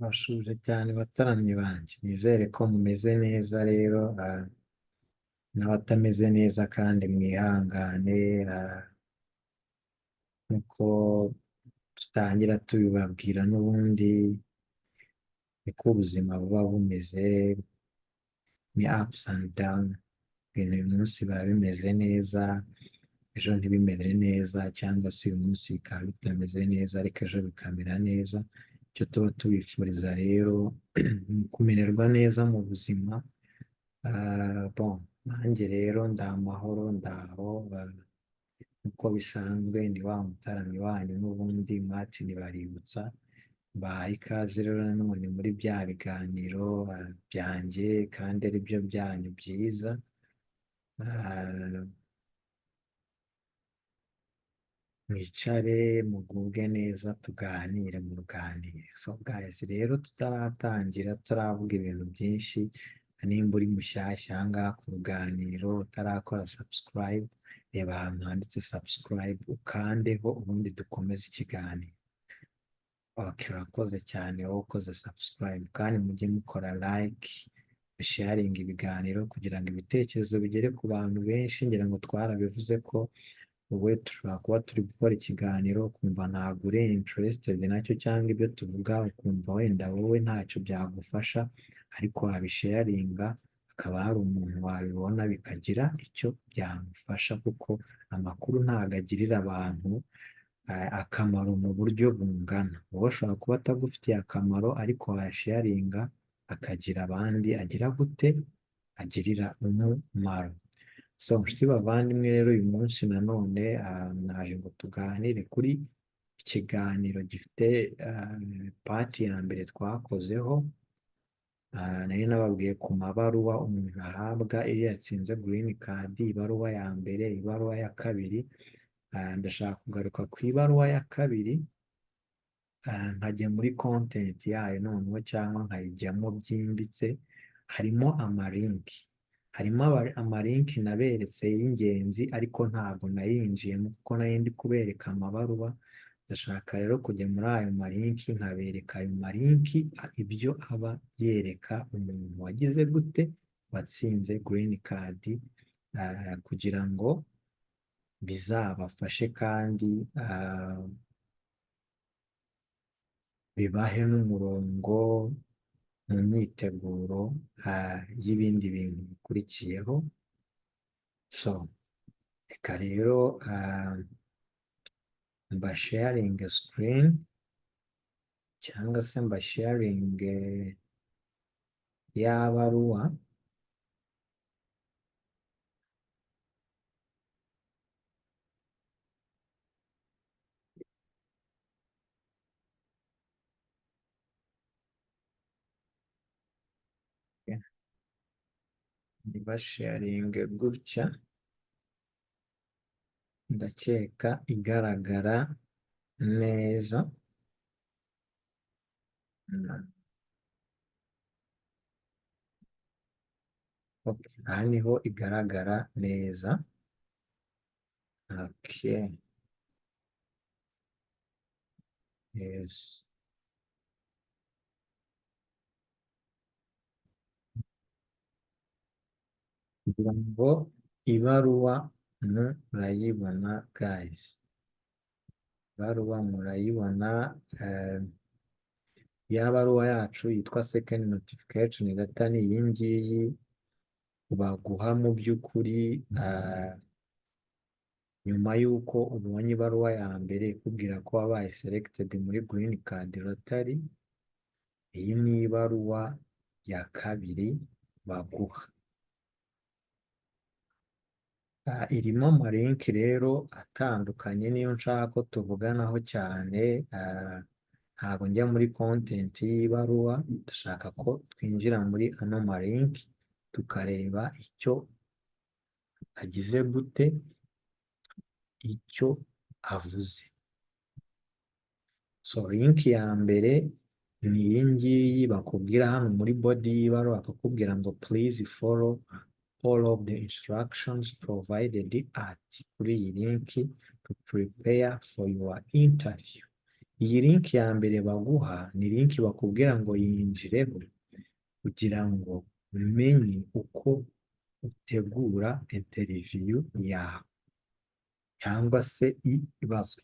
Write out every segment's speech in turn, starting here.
Bashuje cyane bataramyi banjye, nizere ko mumeze neza rero, n'abatameze neza kandi mwihangane, nkuko dutangira tubibabwira n'ubundi niko ubuzima buba bumeze, ni ups and down, ibintu uyu munsi biba bimeze neza, ejo ntibimere neza, cyangwa se uyu munsi bikaba bitameze neza ariko ejo bikamera neza. Icyo tuba tubifuriza rero ni ukumererwa neza mu buzima. Bon, nanjye rero ndi amahoro, ndaho, nk'uko bisanzwe ni wa mutaramyi wanyu n'ubundi Martin Baributsa. Mbahaye ikaze rero nanone muri bya biganiro byanjye kandi ari byo byanyu byiza. Mwicare mugubwe neza tuganire mu ruganiriro. So guys, rero tutaratangira turavuga ibintu byinshi, nimba uri mushyashya aha ngaha ku ruganiriro utarakora subscribe, reba ahantu handitse subscribe ukandeho ubundi dukomeze ikiganiro. Okay, urakoze cyane wowe ukoze subscribe, kandi mujye mukora like, musharinga ibiganiro kugira ngo ibitekerezo bigere ku bantu benshi. Ngira ngo twarabivuze ko wowe dushobora kuba turi gukora ikiganiro ukumva ntabwo uri interested nacyo, cyangwa ibyo tuvuga ukumva wenda wowe ntacyo byagufasha, ariko wabisharinga hakaba hari umuntu wabibona bikagira icyo byamufasha, kuko amakuru ntabwo agirira abantu akamaro mu buryo bungana. Wowe ashobora kuba atagufitiye akamaro, ariko wayasharinga akagira abandi agira gute agirira umumaro. So nshuti bavandimwe rero, uyu munsi nanone naje ngo tuganire kuri ikiganiro gifite part ya mbere twakozeho. Nari nababwiye ku mabaruwa umuntu ahabwa iyo yatsinze green card, ibaruwa ya mbere, ibaruwa ya kabiri. Ndashaka kugaruka ku ibaruwa ya kabiri, nkajya muri content yayo noneho, cyangwa nkayijyamo byimbitse. Harimo amalinki, harimo amalinki naberetse y'ingenzi, ariko ntabwo nayinjiyemo kuko nari ndi kubereka amabaruwa. Ndashaka rero kujya muri ayo malinki nkabereka ayo malinki ibyo aba yereka umuntu wagize gute, watsinze green card, kugira ngo bizabafashe kandi bibahe n'umurongo mu myiteguro y'ibindi bintu bikurikiyeho. So reka rero mbasharinge screen cyangwa se mbasharinge ya baruwa. Ntibasharinge gutya, ndakeka igaragara neza. Okay, aha niho igaragara neza. Okay. Yes. Kugira ngo ibaruwa murayibona guys, ibaruwa murayibona, ya baruwa yacu yitwa second notification letter ni iyi ngiyi baguha mu by'ukuri, nyuma y'uko ubonye ibaruwa ya mbere ikubwira ko wabaye selected muri green card lottery. Iyi ni ibaruwa ya kabiri baguha. Irimo amalinki rero atandukanye, niyo nshaka ko tuvuganaho cyane. Ntabwo njya muri content y'ibaruwa, ndashaka ko twinjira muri ano malinki tukareba icyo agize gute, icyo avuze. So link ya mbere ni iyi ngiyi bakubwira hano muri body y'ibaruwa, bakakubwira ngo please follow all of the instructions provided at kuri iyi link to prepare for your interview. Iyi link ya mbere baguha ni link bakubwira ngo yinjireho kugira ngo umenye uko utegura interview yawe cyangwa se ibibazo.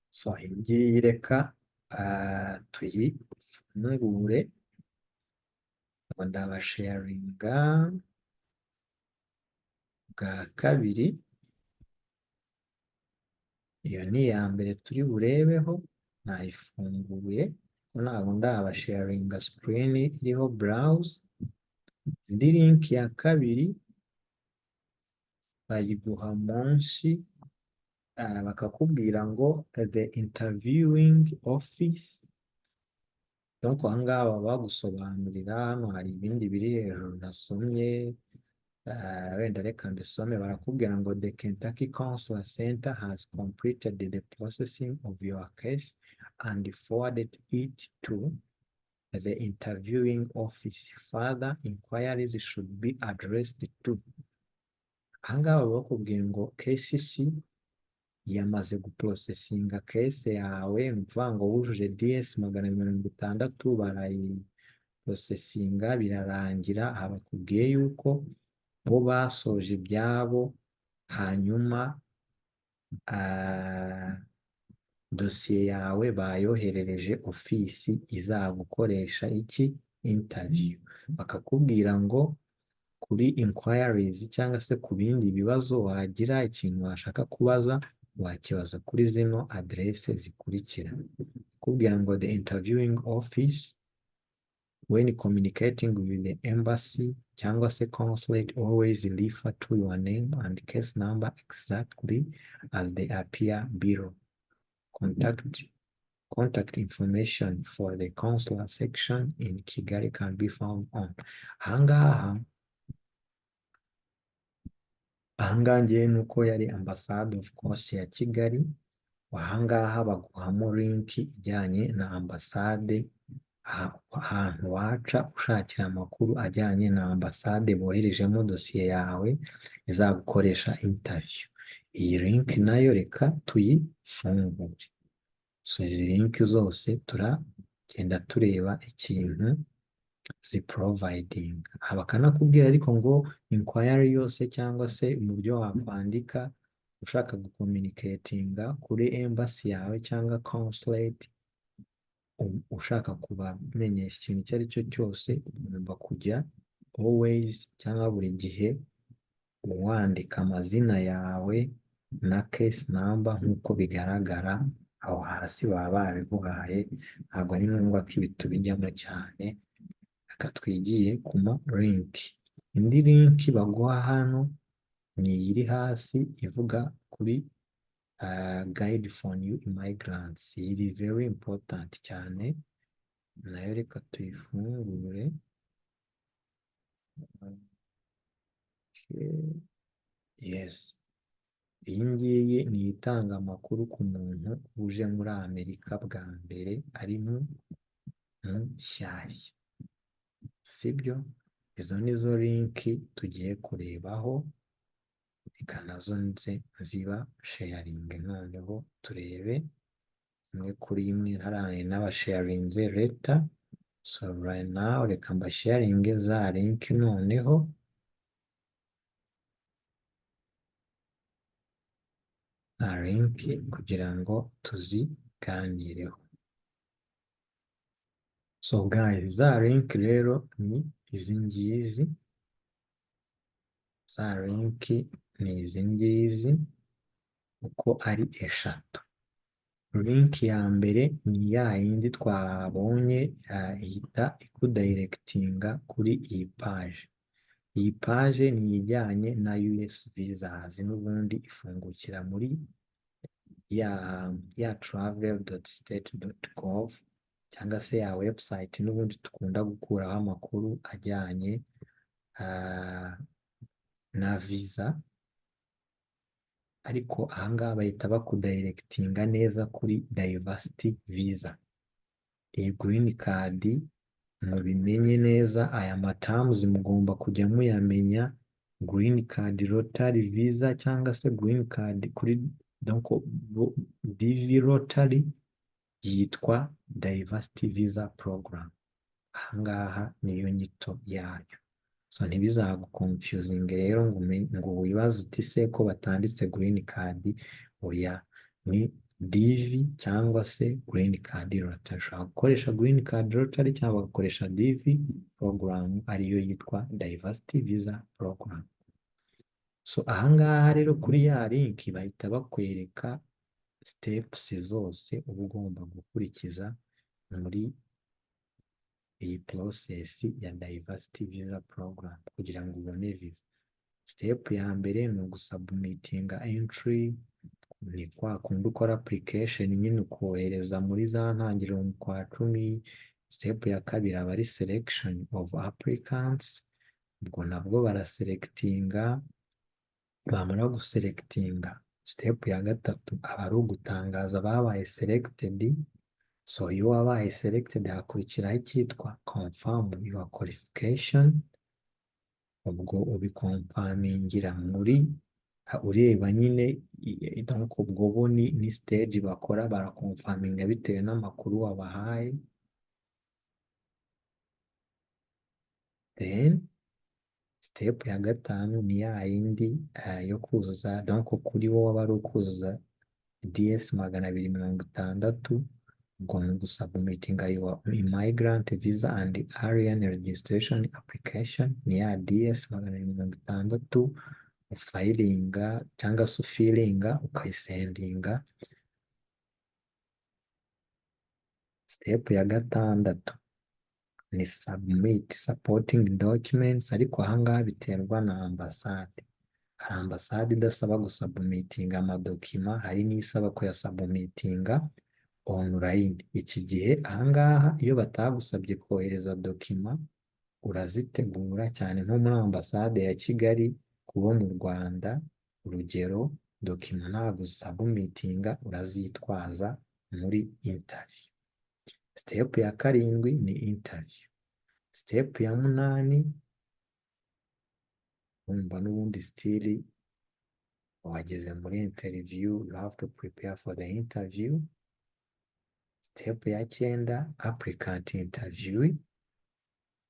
So iyi ngiyi reka tuyifungure, ngo ndabasharinga bwa kabiri. Iyo ni iya mbere turi burebeho, nayifunguye ko ntabwo ndabasharinga screen iriho browse. Indi link ya kabiri bayiguha munsi, bakakubwira ngo "The interviewing office". Donc aha ngaha baba bagusobanurira. Hano hari ibindi biri hejuru nasomye, wenda reka mbisome. Barakubwira ngo "The Kentucky Consular Center has completed the processing of your case and forwarded it to the interviewing office. Further inquiries should be addressed to". Aha ngaha baba bakubwiye ngo KCC yamaze guprocessinga case yawe, ni ukuvuga ngo wujuje DS 260, barayiprocessinga birarangira. Aha bakubwiye yuko bo basoje ibyabo, hanyuma dosiye yawe bayoherereje ofisi izagukoresha iki? Interview. Bakakubwira ngo kuri inquiries cyangwa se ku bindi bibazo wagira, ikintu washaka kubaza, wakibaza kuri zino aderese zikurikira. Bakubwira ngo "The interviewing office, when communicating with the embassy cyangwa se consulate, always refer to your name and case number exactly as they appear below. Contact information for the consular section in Kigali can be found on". Ahangaha ngewe nuko yari ambasade, of course, ya Kigali. Ahangaha baguhamo link ijyanye na ambasade, ahantu waca ushakira amakuru ajyanye na ambasade boherejemo dosiye yawe izagukoresha interview. Iyi link nayo reka tuyifungure. So izi link zose turagenda tureba ikintu ziprovidinga. Aha bakanakubwira ariko ngo inquiry yose cyangwa se mu byo wakwandika ushaka gucommunicatinga kuri embassy yawe cyangwa consulate, ushaka kubamenyesha ikintu icyo ari cyo cyose, ugomba kujya always cyangwa buri gihe wandika amazina yawe na case number nk'uko bigaragara aho hasi baba babiguhaye. Ntabwo ari ngombwa ko ibi tubijyamo cyane. Reka twigiye ku ma link. Indi link baguha hano ni iri hasi ivuga kuri guide for new immigrants. Iyi iri very important cyane nayo, reka tuyifungure. Okay. Yes, iyi ngiyi ni itanga amakuru ku muntu uje muri Amerika bwa mbere, ari mu mushyashya, sibyo? Izo nizo link tugiye kurebaho. Reka nazo nze nziba sharinge, noneho turebe imwe kuri imwe. Ntaraye n'abasharinze later. So right now reka mbasharinge za link, noneho za link kugira ngo tuziganireho. So guys, za link rero ni izi ngizi. Za link ni izi ngizi uko ari eshatu. Link ya mbere ni ya yindi twabonye, ihita ikudirectinga kuri iyi page. Iyi page ni ijyanye na US visas, n'ubundi ifungukira muri ya travel.state.gov cyangwa se ya website n'ubundi dukunda gukuraho amakuru ajyanye na visa. Ariko ahangaha bahita bakudirectinga neza kuri diversity visa. Iyi green card mubimenye neza, aya ma terms mugomba kujya muyamenya. Green card lottery visa cyangwa se green card kuri Donc DV Lottery yitwa Diversity Visa Program. Ahangaha niyo nyito yayo. So ntibizaguconfusinge rero ngo ngo wibaze uti: "Se ko batanditse green card?" Oya, ni DV cyangwa se Green Card Lottery. Ushobora gukoresha Green Card Lottery cyangwa bagakoresha DV program, ariyo yitwa Diversity Visa Program. So ahangaha rero kuri ya link bahita bakwereka steps zose uba ugomba gukurikiza muri iyi process ya Diversity Visa Program kugira ngo ubone visa. Step ya mbere ni ugusubmittinga entry, ni kwa kundi ukora application nyine ukohereza muri za ntangiriro mu kwa 10. Step ya kabiri aba ari selection of applicants, ubwo nabwo baraselectinga. Bamara guselectinga, step ya gatatu aba ari ugutangaza ababaye selected. So iyo wabaye selected, hakurikiraho icyitwa confirm your qualification. Ubwo ubiconfirmingira muri ureba nyine. Donc ubwo bo ni stage bakora, baraconfirminga bitewe n'amakuru wabahaye. Then step ya gatanu ni ya yindi yo kuzuza, donc kuri wowe aba ari ukuzuza DS 260. Ubwo ni ugusubmittinga your immigrant visa and alien registration application, ni ya DS 260 ufilinga cyangwa se ufillinga ukayisendinga. Step ya gatandatu ni submit supporting documents, ariko ahangaha biterwa na ambasade. Hari ambasade idasaba gusubmittinga amadocument, hari n'isaba kuyasubmittinga online. Iki gihe ahangaha iyo batagusabye kohereza document, urazitegura, cyane nko muri ambasade ya Kigali kubo mu Rwanda urugero, document ntabwo usubmittinga, urazitwaza muri interview. Step ya karindwi ni interview. Step ya munani, urumva n'ubundi still wageze muri interview, you have to prepare for the interview. Step ya cyenda, applicant interview.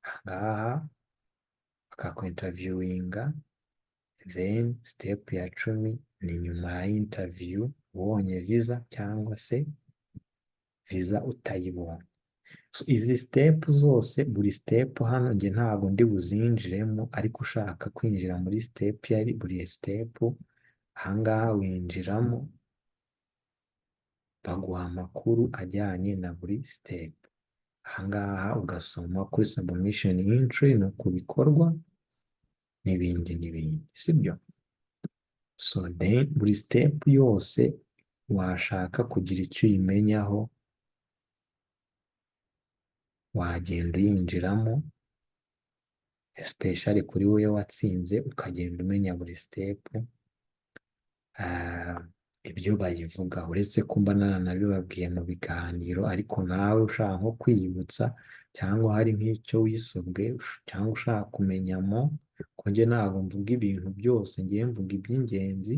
Ahangaha bakakwinterviewinga. Then step ya 10 ni nyuma ya interview, ubonye visa cyangwa se visa utayibonye. So izi step zose, buri step hano njye ntabwo ndi buzinjiremo, ariko ushaka kwinjira muri step yari buri step, ahangaha winjiramo baguha amakuru ajyanye na buri step. Ahangaha ugasoma kuri submission entry ni uku bikorwa n'ibindi n'ibindi, sibyo? So then buri step yose washaka kugira icyo uyimenyaho, wagenda uyinjiramo, especially kuri wowe watsinze, ukagenda umenya buri step ibyo bayivuga, uretse ko mba naranabibabwiye mu biganiro. Ariko nawe ushaka nko kwiyibutsa cyangwa hari nk'icyo wisobwe cyangwa ushaka kumenyamo, ko njye ntabwo mvuga ibintu byose, ngiye mvuga iby'ingenzi.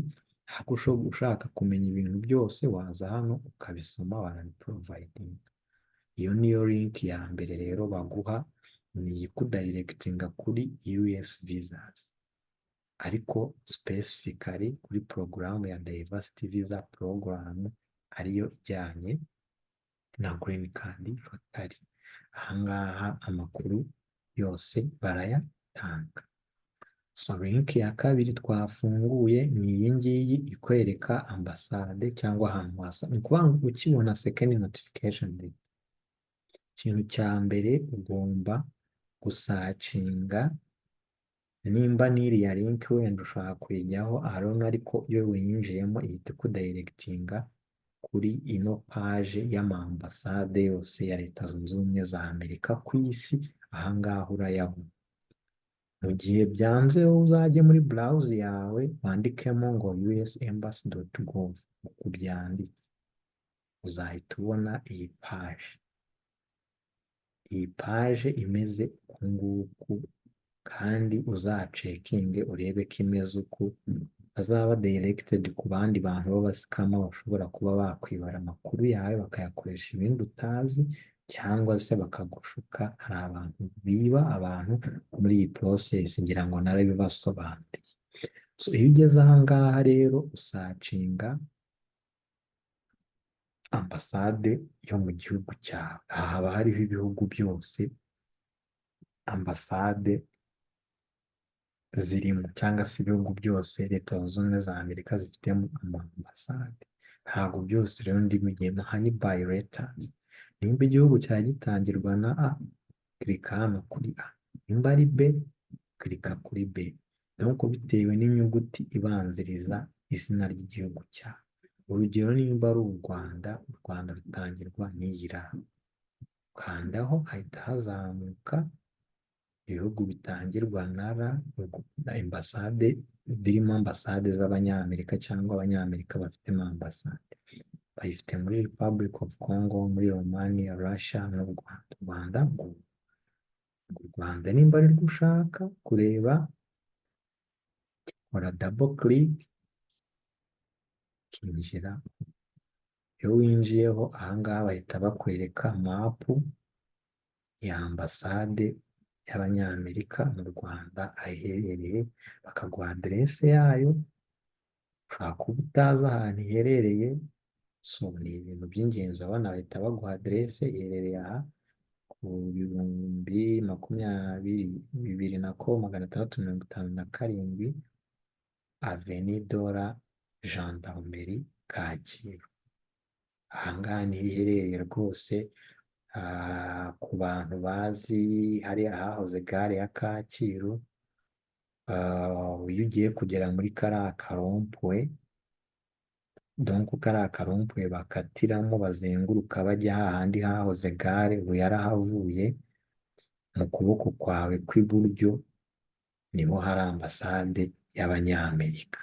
Ariko ushaka kumenya ibintu byose, waza hano ukabisoma, barabiprovidinga. Iyo niyo link ya mbere rero baguha, ni ikudirectinga kuri US visas, ariko specifically kuri porogaramu ya Diversity Visa Program, ariyo ijyanye na Green Card Lottery. Ahangaha amakuru yose barayatanga. So link ya kabiri twafunguye ni iyi ngiyi ikwereka ambasade cyangwa ahantu wasa. Ni ukuvuga ngo ukibona second notification letter, ikintu cya mbere ugomba gusearchinga nimba n'iriya link wenda ushaka kuyijyaho arona, ariko iyo winjiyemo ihita ikudirectinga kuri ino page y'amambasade yose ya Leta Zunze Ubumwe za Amerika ku isi. Ahangaha urayabona. Mu gihe byanze, wowe uzajye muri browser yawe wandikemo ngo usembassy.gov uku byanditse, uzahita ubona iyi page. Iyi page imeze uku nguku, kandi uzacheckinge urebe ko imeze uku. Utazaba directed ku bandi bantu b'aba scammer bashobora kuba bakwibara amakuru yawe bakayakoresha ibindi utazi, cyangwa se bakagushuka. Hari abantu biba abantu muri iyi process, ngira ngo narabibasobanuriye. So iyo ugeze aha ngaha rero, usearchinga ambasade yo mu gihugu cyawe. Aha haba hariho ibihugu byose ambasade zirimo, cyangwa se ibihugu byose Leta Zunze Ubumwe za Amerika zifitemo ama ambasade. Ntabwo byose rero ndibigiyemo. Aha ni by letters. Nimba igihugu cyawe gitangirwa na A, clicka hano kuri A. Nimba ari B, clicka kuri B. Donc bitewe n'inyuguti ibanziriza izina ry'igihugu cyawe. Urugero, nimba ari u Rwanda, u Rwanda rutangirwa n'iyi R, ukandaho hahita hazamuka ibihugu bitangirwa na R, ambasade birimo, ambasade z'Abanyamerika cyangwa Abanyamerika bafitemo ambasade. Bayifite muri Republic of Congo, muri Romania, Russia n'u Rwanda. U Rwanda ngo u Rwanda nimba ari rwo ushaka kureba, kora double click ukinjira. Iyo winjiyeho ahangaha, bahita bakwereka map ya ambasade y'Abanyamerika mu Rwanda aho iherereye, bakaguha aderese yayo. Ushobora kuba utazi ahantu iherereye, so ni ibintu by'ingenzi. Urabona bahita baguha aderese, iherereye aha ku 22000 nako 657 Avenue de la Gendarmerie, Kacyiru. Aha ngaha niho iherereye rwose. Ku bantu bazi hariya hahoze gare ya Kacyiru, iyo ugiye kugera muri kariya ka rond-point, donc kariya ka rond-point bakatiramo bazenguruka bajya hahandi hahoze gare, ubu yarahavuye, mu kuboko kwawe kw'iburyo niho hari ambasade y'Abanyamerika.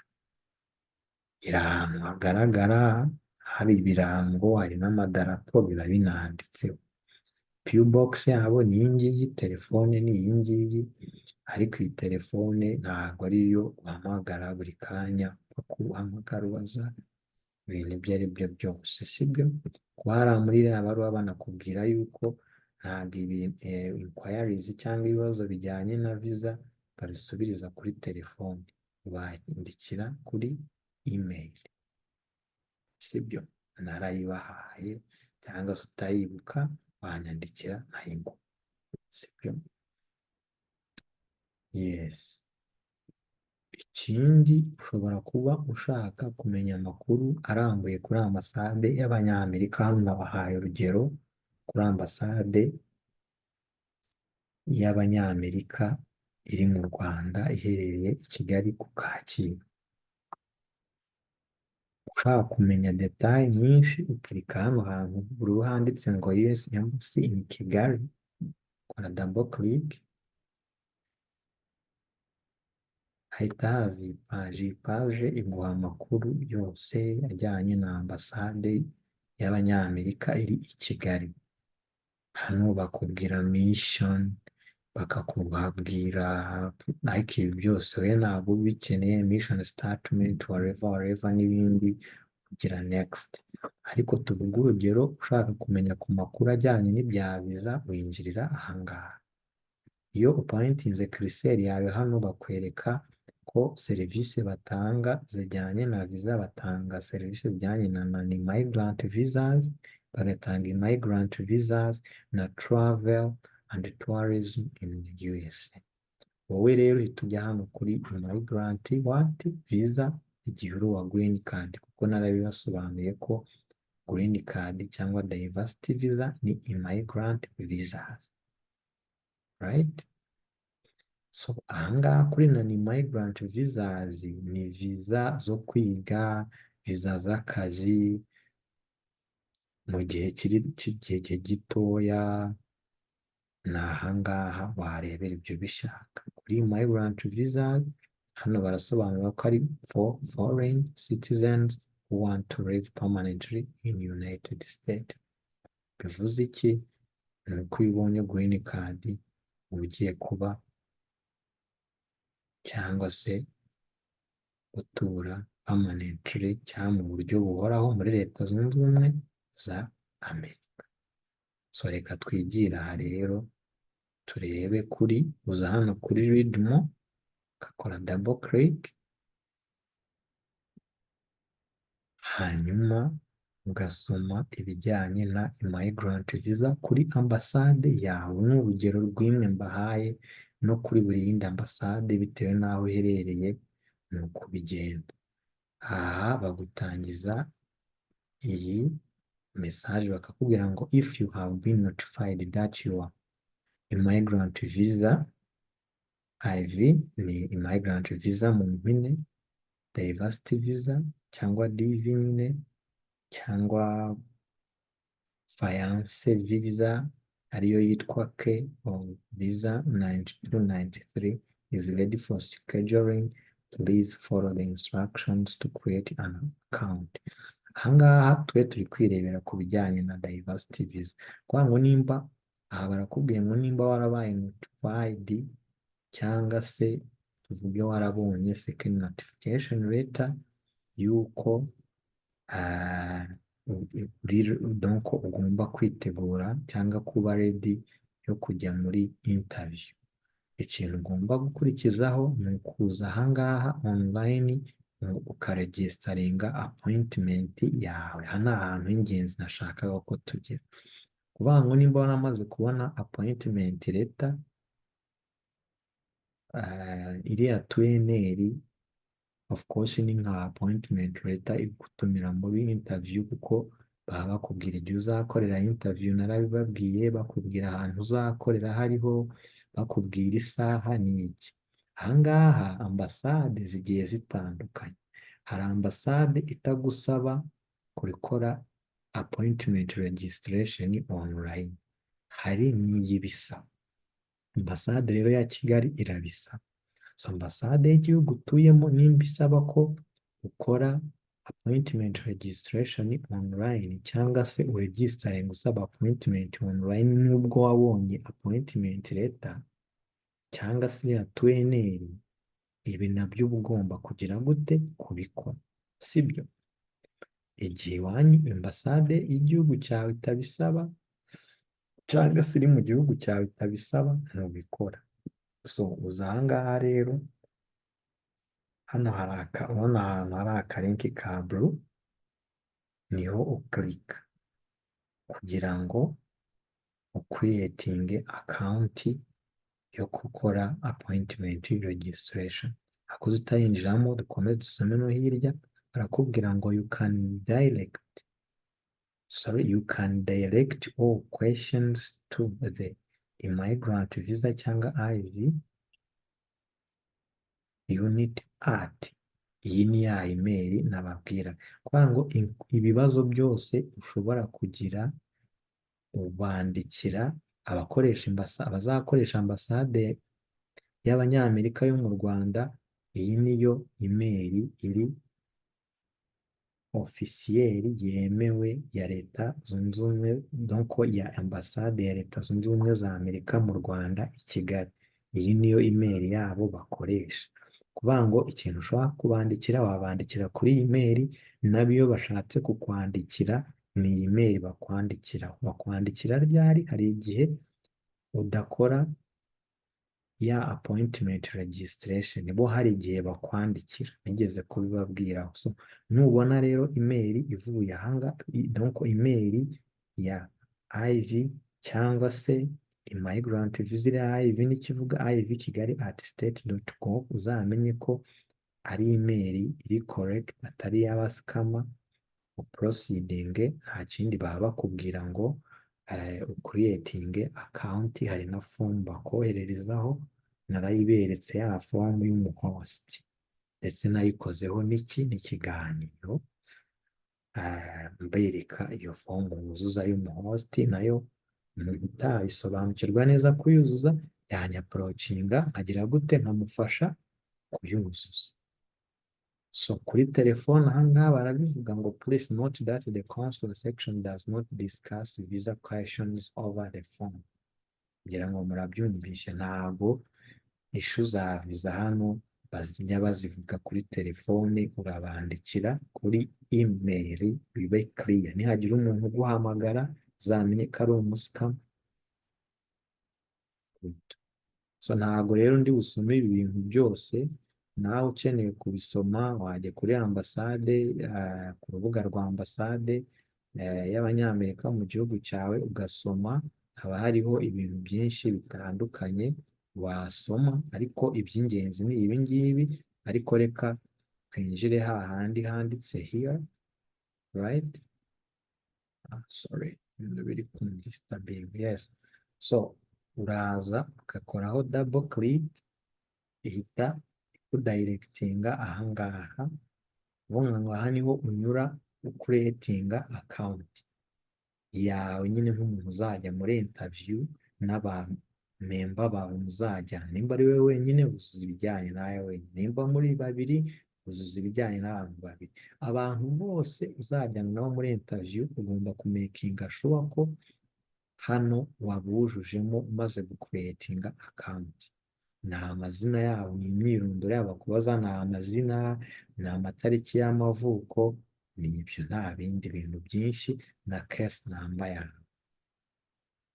Iri ahantu hagaragara, hari ibirango, hari n'amadarapo, biba binanditseho. P.O Box yabo ni iyi ngiyi, telefone ni iyi ngiyi, ariko iyi telefone ntabwo ariyo uhamagara buri kanya, uhamagara ubaza ibintu ibyo ari byo byose, sibyo? Kuba hariya muri iriya baruwa banakubwira yuko ntabwo ibi inquiries cyangwa ibibazo bijyanye na visa babisubiriza kuri telefone, ubandikira kuri email, sibyo? Narayibahaye, cyangwa se utayibuka wanyandikira nkayiguha, sibyo? Yes. Ikindi, ushobora kuba ushaka kumenya amakuru arambuye kuri ambasade y'Abanyamerika. Hano nabahaye urugero kuri ambasade y'Abanyamerika iri mu Rwanda, iherereye i Kigali ku Kacyiru. Ushaka kumenya détails nyinshi, uclicka hano hantu buri handitse ngo US Embassy in Kigali, ukora double click, hahita haza iyi page. Iyi page iguha amakuru yose ajyanye na ambasade y'Abanyamerika iri i Kigali. Hano bakubwira mission, bakakubwira, ariko ibi byose we ntabwo uba ubikeneye, mission statement, whatever, whatever n'ibindi, kugira next. Ariko tuvuge urugero, ushaka kumenya ku makuru ajyanye n'ibya visa, winjirira ahangaha. Iyo upointinze cursor yawe hano, bakwereka ko serivisi batanga zijyanye na visa. Batanga serivisi zijyanye na non-immigrant visas, bagatanga immigrant visas na travel and tourism in the USA. Wowe rero uhita ujya hano kuri immigrant what visa igihe uri uwa green card, kuko narabibasobanuye ko green card cyangwa diversity visa ni immigrant visas, right? So ahangaha kuri non immigrant visas ni visa zo kwiga, visa z'akazi mu gihe kiri cy'igihe gitoya. Ni ahangaha warebera ibyo bishaka. Kuri immigrant visas hano barasobanura ko ari for foreign citizens who want to live permanently in United States. Bivuze iki? Ni uko iyo ubonye green card uba ugiye kuba cyangwa se Gutura permanently cyangwa mu buryo buhoraho muri Leta Zunze Ubumwe za Amerika. So reka twigire aha rero, turebe kuri, uza hano kuri "Read more", ugakora double click, hanyuma ugasoma ibijyanye na immigrant visa kuri ambasade yawe. Ni urugero rw'imwe mbahaye, no kuri buri yindi ambasade bitewe n'aho uherereye ni uko bigenda. Aha bagutangiza iyi message, bakakubwira ngo "If you have been notified that your immigrant visa", IV ni immigrant visa mu mpine, diversity visa cyangwa DV nyine, cyangwa fiance visa ariyo yitwa K or visa 9293 is ready for scheduling, please follow the instructions to create an account." Ahangaha twe turi kwirebera ku bijyanye na diversity visa, kuvuga ngo nimba aha barakubwiye ngo nimba warabaye notified cyangwa se tuvuge warabonye second notification letter yuko donc ugomba kwitegura cyangwa kuba ready yo kujya muri interview, ikintu ugomba gukurikizaho ni ukuza ahangaha online ukaregisteringa appointment yawe. Aha ni ahantu h'ingenzi nashakaga ko tugera. Kuvuga ngo nimba waramaze kubona appointment letter, iriya 2NL of course ni nka appointment letter igutumira muri interview, kuko baba bakubwira igihe uzakorera interview, narabibabwiye, bakubwira ahantu uzakorera hariho, bakubwira isaha n'iki. Ahangaha ambasade zigiye zitandukanye. Hari ambasade itagusaba gukora appointment registration online, hari n'iyibisaba. Ambasade rero ya Kigali irabisaba. So ambasade y'igihugu utuyemo nimba isaba ko ukora appointment registration online cyangwa se uregisteringa usaba appointment online nubwo wabonye appointment letter cyangwa se ya 2NL, ibi nabyo uba ugomba kugira gute? Kubikora, sibyo? Igihe iwanyu ambasade y'igihugu cyawe itabisaba cyangwa se iri mu gihugu cyawe itabisaba, ntubikora. So uza ahangaha rero, hano hari aka, urabona ahantu hari akalink ka blue, niho uclicka kugira ngo ucreatinge account yo gukora appointment registration. Ariko tutayinjiramo, dukomeze dusome no hirya, barakubwira ngo you can direct, sorry, you can direct all questions to the immigrant visa cyangwa IV unit at, iyi ni ya email nababwira. Kuvuga ngo ibibazo byose ushobora kugira ubandikira abakoresha abazakoresha ambasade y'Abanyamerika yo mu Rwanda. Iyi niyo email iri officiel yemewe ya Leta Zunze Ubumwe, donc ya ambasade ya Leta Zunze Ubumwe za Amerika mu Rwanda i Kigali. Iyi niyo email yabo bakoresha. Kuvuga ngo ikintu ushobora kubandikira, wabandikira kuri iyi email, nabo iyo bashatse kukwandikira ni iyi email bakwandikira. Bakwandikira ryari? Hari igihe udakora ya appointment registration, bo hari igihe bakwandikira, nigeze kubibabwiraho. So nubona rero email ivuye ahanga, donc email ya IV cyangwa se immigrant visa iriya IV n'ikivuga ivkigali@state.gov, uzamenye ko ari email iri correct, atari iy'abascammer, uproceedinge. Nta kindi baba bakubwira ngo ucreatinge account. Hari na form bakohererezaho, narayiberetse, ya form y'umuhost, ndetse nayikozeho n'iki n'ikiganiro, mbereka iyo form wuzuza y'umuhost. Nayo umuntu utayisobanukirwa neza kuyuzuza yanyapproachinga, nkagira gute? Nkamufasha kuyuzuza. So kuri telefone ahangaha barabivuga ngo "Please note that the consular section does not discuss visa questions over the phone." Ngira ngo murabyumvishe, ntabwo issue za visa hano Bajya bazivuga kuri telefone, urabandikira kuri email bibe clear. Nihagira umuntu uguhamagara, uzamenye ko ari umuscam. So ntabwo rero ndi busome ibi bintu byose. Nawe ukeneye kubisoma wajya kuri ambasade, ku rubuga rwa ambasade y'Abanyamerika mu gihugu cyawe, ugasoma. Haba hariho ibintu byinshi bitandukanye wasoma, ariko iby'ingenzi ni ibi ngibi. Ariko reka twinjire hahandi handitse here, right? Ah, sorry, ibintu biri kundisturbing. Yes, so uraza ugakoraho double click, ihita ikudirectinga ahangaha. Uvuga ngo aha niho unyura ucreatinga account yawe nyine nk'umuntu uzajya muri interview n'abamember bawe muzajyana. Nimba ari wowe wenyine, uzuza ibijyanye nawe wenyine. Nimba muri babiri, uzuza ibijyanye n'abantu babiri. Abantu bose uzajyana nabo muri interview ugomba kumakinga sure ko hano wabujujemo umaze gucreatinga account. Ni amazina yabo, ni imyirondoro yabo bakubaza, ni amazina, ni amatariki y'amavuko, ni ibyo, nta bindi bintu byinshi, na case number yawe.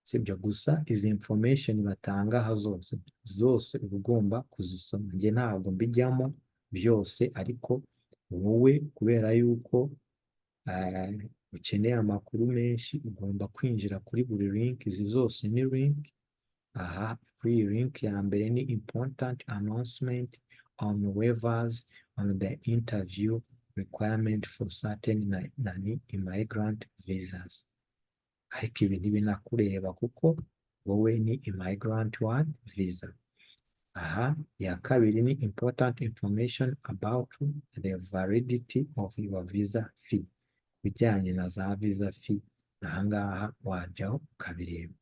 Si ibyo gusa, izi information batanga aha zose zose uba ugomba kuzisoma. Njye ntabwo mbijyamo byose, ariko wowe kubera yuko ukeneye amakuru menshi, ugomba kwinjira kuri buri link. Izi zose ni link. Aha kuri iyi link ya mbere ni important announcement on waivers on the interview requirement for certain non immigrant visas. Ariko ibi ntibinakureba kuko wowe ni immigrant one visa. Aha iya kabiri ni important information about the validity of your visa fee, bijyanye na za visa fee. Ahangaha wajyaho ukabireba.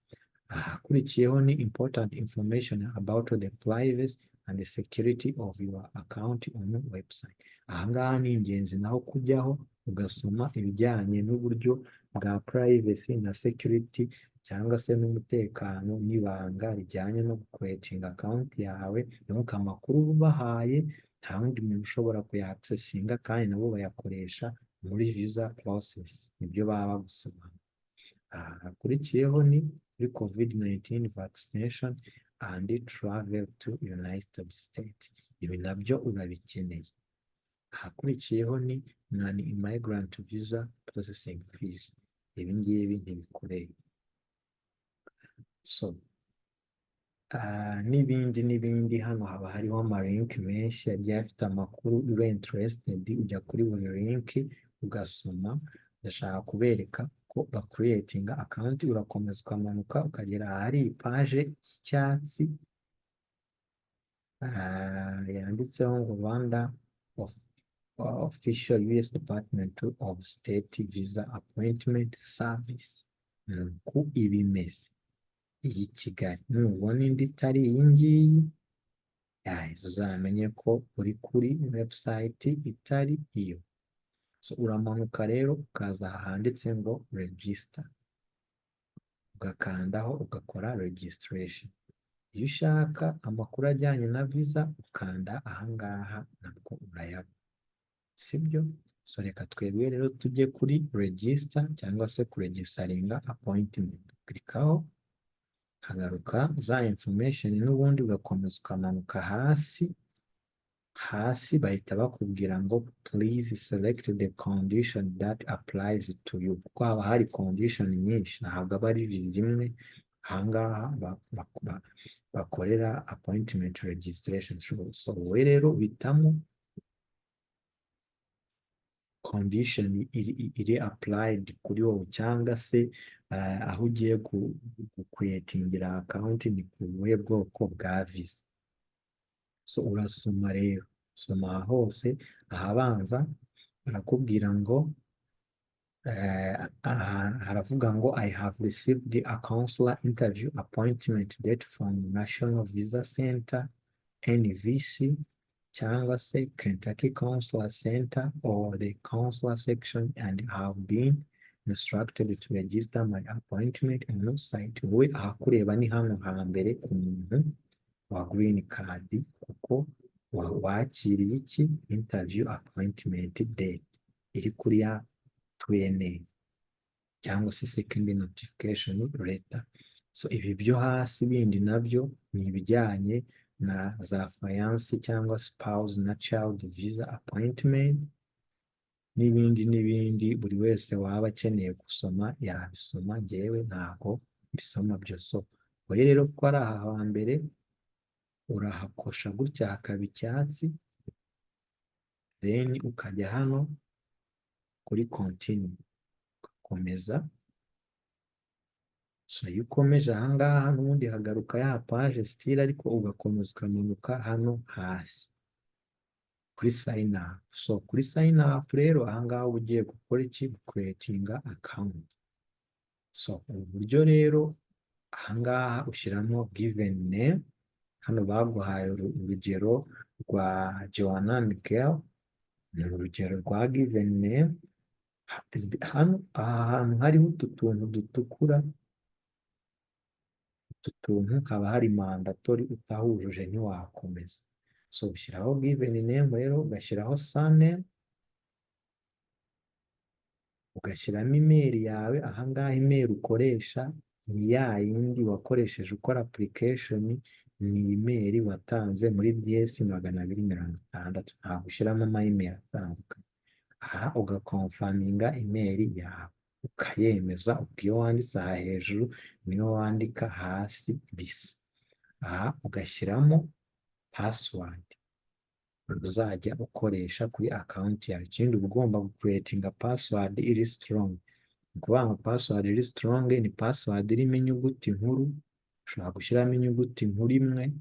Ahakurikiyeho ni important information about the privacy and the security of your account on website. Ahangaha ni ingenzi naho kujyaho ugasoma ibijyanye n'uburyo bwa privacy na security, cyangwa se n'umutekano n'ibanga rijyanye no gucreatinga account yawe. Donc amakuru ubahaye nta wundi muntu ushobora kuyaccessinga, kandi nabo bayakoresha muri visa process, nibyo baba bagusobanura. Aha hakurikiyeho ni kuri COVID-19 vaccination and travel to United States. Ibi nabyo urabikeneye. Ahakurikiyeho ni non immigrant visa processing fees. Ibi ngibi ntibikureba. So n'ibindi n'ibindi. Hano haba hariho amalink menshi agiye afite amakuru. Uri interested ujya kuri buri link ugasoma. Ndashaka kubereka ko bacreatinga account. Urakomeza ukamanuka ukagera ahari page y'icyatsi yanditseho ngo Rwanda of Official US Department of State Visa Appointment Service. Nuku iba imeze iyi Kigali. Nubona indi itari iyi ngiyi, uzamenye ko uri kuri website itari iyo. So uramanuka rero ukaza aha handitse ngo register, ugakandaho ugakora registration. Iyo ushaka amakuru ajyanye na visa, ukanda ahangaha nabwo urayabona, sibyo? So reka twebwe rero tujye kuri register cyangwa se kuregisteringa appointment. Clickaho, hagaruka za information n'ubundi, ugakomeza ukamanuka hasi hasi, bahita bakubwira ngo "Please select the condition that applies to you", kuko haba hari condition nyinshi, ntabwo aba ari visa imwe. Ahangaha bakorera appointment registration. So wowe rero uhitamo condition iri applied kuri wowe, cyangwa se aho ugiye gucreatingira account ni ku buhe bwoko bwa visa. So urasoma rero, soma hose. Ahabanza barakubwira ngo aha haravuga ngo "I have received a consular interview appointment date from National Visa Center, NVC, cyangwa se Kentucky Consular Center or the consular section and have been instructed to register my appointment on site." Wowe ahakureba ni hano hambere ku muntu wa green card, kuko Wakiriye iki? Interview appointment date iri kuri ya 2NL cyangwa se second notification letter. So ibi byo hasi bindi nabyo ni ibijyanye na za fiancé cyangwa spouse na child visa appointment n'ibindi n'ibindi. Buri wese waba akeneye gusoma yabisoma, njyewe ntabwo mbisoma byose. So wowe rero, ko ari aha hambere, urahakosha gutya hakaba icyatsi, then ukajya hano kuri continue, ugakomeza. So iyo ukomeje ahangaha, n'ubundi hagaruka ya page still, ariko ugakomeza ukamanuka hano hasi kuri sign up. So kuri sign up rero, ahangaha uba ugiye gukora iki? Creatinga account. So ubu buryo rero, ahangaha ushyiramo given name. Hano baguhaye urugero rwa Joanna Miguel, ni urugero rwa given name. Hano aha hantu hariho utu tuntu dutukura, utu tuntu haba hari mandatory, utahujuje ntiwakomeza. So ushyiraho given name rero, ugashyiraho surname, ugashyiramo email yawe. Ahangaha email ukoresha ni ya yindi wakoresheje ukora application, ni email watanze muri DS 260, ntabwo ushyiramo ama email atandukanye. Aha ugaconfirminga email yawe, ukayemeza. Ubwo iyo wanditse aha hejuru niyo wandika hasi bisa. Aha ugashyiramo password uzajya ukoresha kuri account yawe. Ikindi, uba ugomba gucreatinga password iri strong. Ni ukuvuga ngo password iri strong ni password irimo inyuguti nkuru, ushobora gushyiramo inyuguti nkuru imwe,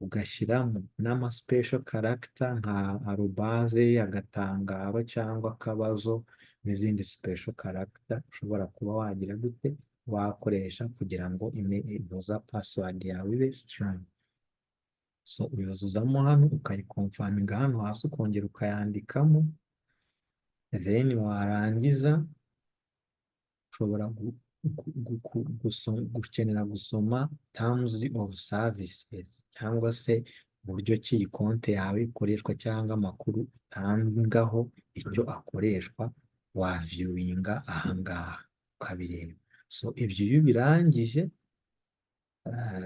ugashyiramo n'ama special character nka arobase, agatangaro cyangwa akabazo, n'izindi special character ushobora kuba wagira gute, wakoresha kugira ngo inoza password yawe ibe strong. So uyuzuzamo hano, ukayiconfirminga hano hasi, ukongera ukayandikamo. Then warangiza ushobora gukenera gusoma terms of services cyangwa se uburyo ki iyi konti yawe ikoreshwa cyangwa amakuru utangaho icyo akoreshwa, waviewinga ahangaha ukabireba. So ibyo iyo ubirangije,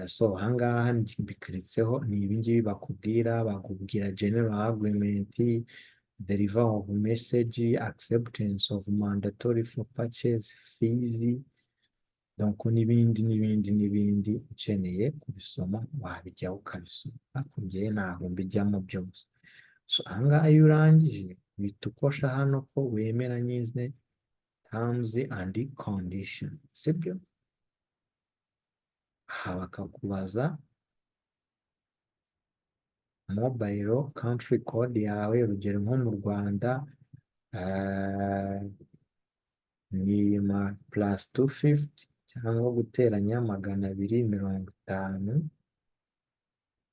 so ahangaha mbiclickitseho, ni ibingibi bakubwira. Bakubwira general agreement, deliver of message, acceptance of mandatory for purchase fees, donc n'ibindi n'ibindi n'ibindi. Ukeneye kubisoma wabijyaho ukabisoma, ariko njyewe ntabwo mbijyamo byose. So ahangaha iyo urangije, uhita ukosha hano ko wemera nyine terms and condition, sibyo? Aha bakakubaza mobile country code yawe. Urugero nko mu Rwanda ni ma +250 cyangwa guteranya 250,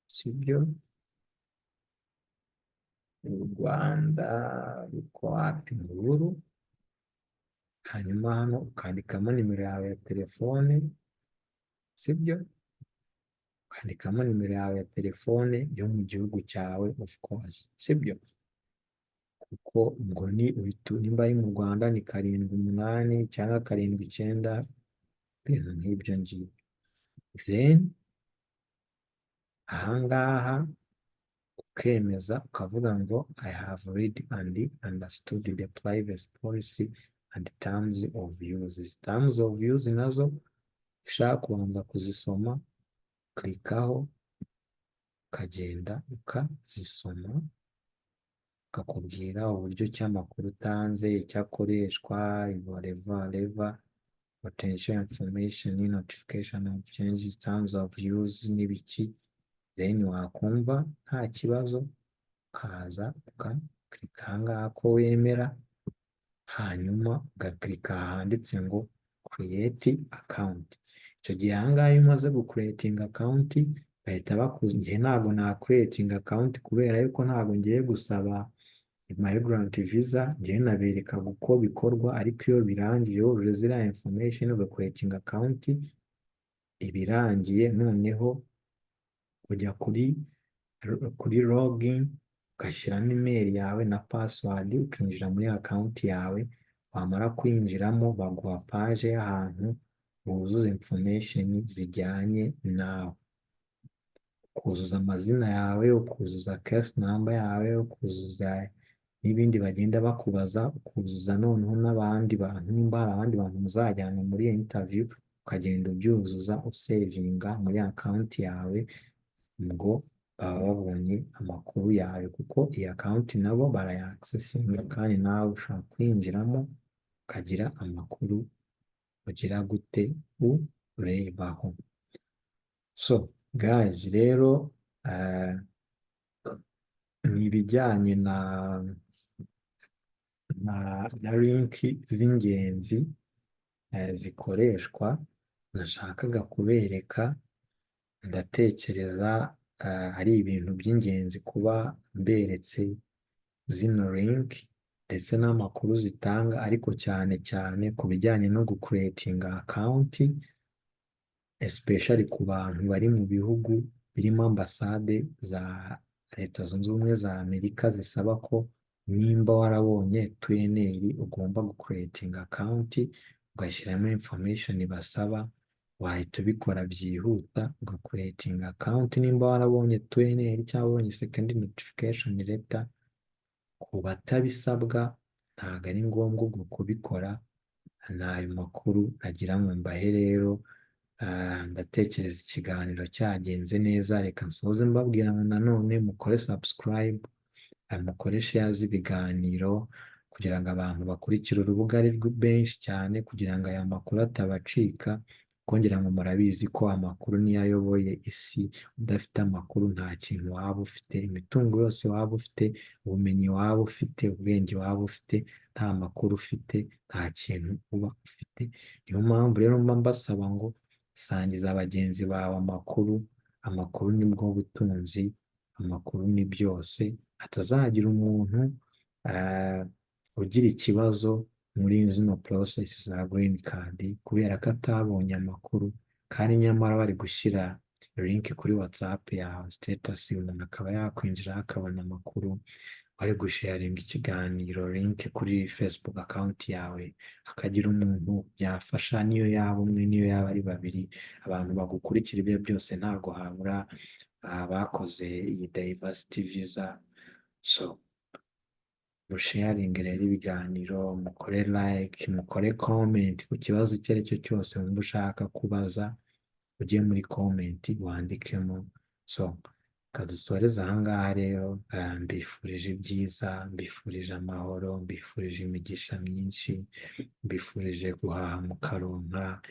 sibyo? U Rwanda ariko wapi nkuru. Hanyuma hano ukandikamo nimero yawe ya telefone, sibyo? Ukandikamo nimero yawe ya telefone yo mu gihugu cyawe, of course, sibyo? Kuko ubwo ni uhita, nimba ari mu Rwanda ni 78 cyangwa 79, ibintu nk'ibyo ngibyo. Then ahangaha ukemeza, ukavuga ngo "I have read and understood the privacy policy and terms of use." Izi terms of use nazo ushaka kubanza kuzisoma, clickaho ukagenda ukazisoma, ukakubwira uburyo ki amakuru utanze icyo akoreshwa, whatever, whatever, potential information, notification of changes, terms of use n'ibiki. Then wakumva nta kibazo, ukaza ugaclicka ahangaha ko wemera, hanyuma ugaclicka ahanditse ngo create account. Icyo gihe ahangaha iyo umaze gucreatinga account, bahita bakuza. Njye ntabwo na creating account kubera yuko ntabwo ngiye gusaba immigrant visa, ngiye naberekaga uko bikorwa. Ariko iyo birangiye, wujuje ziriya information, ugacreatinga account, ibirangiye, noneho ujya kuri kuri login, ugashyiramo email yawe na password, ukinjira muri account yawe. Wamara kwinjiramo, baguha page y'ahantu wuzuza information zijyanye nawe, ukuzuza amazina yawe, ukuzuza case number yawe, ukuzuza n'ibindi bagenda bakubaza, ukuzuza noneho n'abandi bantu, nimba hari abandi bantu muzajyana muri iyo interview, ukagenda ubyuzuza, usavinga muri account yawe. Ubwo baba babonye amakuru yawe, kuko iyi account nabo barayaccessinga, kandi nawe ushobora kwinjiramo ukagira amakuru ugira gute urebaho. So guys, rero ni ibijyanye na link z'ingenzi zikoreshwa nashakaga kubereka. Ndatekereza ari ibintu by'ingenzi kuba mberetse zino link ndetse n'amakuru zitanga, ariko cyane cyane ku bijyanye no gucreatinga account, especially ku bantu bari mu bihugu birimo ambasade za Leta Zunze Ubumwe za Amerika, zisaba ko nimba warabonye 2NL ugomba gucreatinga account, ugashyiramo information basaba. Wahita ubikora byihuta, ugacreatinga account nimba warabonye 2NL cyangwa wabonye second notification letter. Ku batabisabwa, ntabwo ari ngombwa ubwo kubikora. Ni ayo makuru nagira ngo mbahe. Rero ndatekereza ikiganiro cyagenze neza. Reka nsoze mbabwira ngo nanone mukore subscribe, mukore share z'ibiganiro kugira ngo abantu bakurikire urubuga ari benshi cyane, kugira ngo aya makuru atabacika, kuko ngira ngo murabizi ko amakuru niyo ayoboye isi. Udafite amakuru nta kintu waba ufite. Imitungo yose waba ufite, ubumenyi waba ufite, ubwenge waba ufite, nta makuru ufite nta kintu uba ufite. Niyo mpamvu rero mba mbasaba ngo sangiza bagenzi bawe amakuru. Amakuru nibwo butunzi, amakuru ni byose. Hatazagira umuntu ugira ikibazo muri zino process za green card kubera ko atabonye amakuru, kandi nyamara bari gushyira link kuri WhatsApp yawe status, umuntu akaba yakwinjira akabona amakuru, bari gusharinga ikiganiro link kuri Facebook account yawe, hakagira umuntu byafasha, niyo yaba umwe, niyo yaba ari babiri, abantu bagukurikira. Ibyo byose ntabwo habura abakoze iyi diversity visa. So musharinge rero ibiganiro, mukore like, mukore comment ku kibazo icyo ari cyo cyose wumva ushaka kubaza, ujye muri comment wandikemo. So kadusoreze ahangaha rero. Mbifurije ibyiza, mbifurije amahoro, mbifurije imigisha myinshi, mbifurije guhaha mukaronka,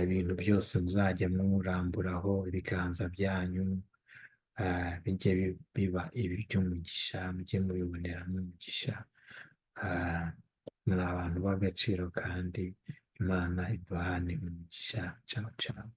ibintu byose muzajya muramburaho ibiganza byanyu bijye biba iby'umugisha, mujye mubiboneramo umugisha. Muri abantu b'agaciro kandi Imana iduhane umugisha. Ciao ciao.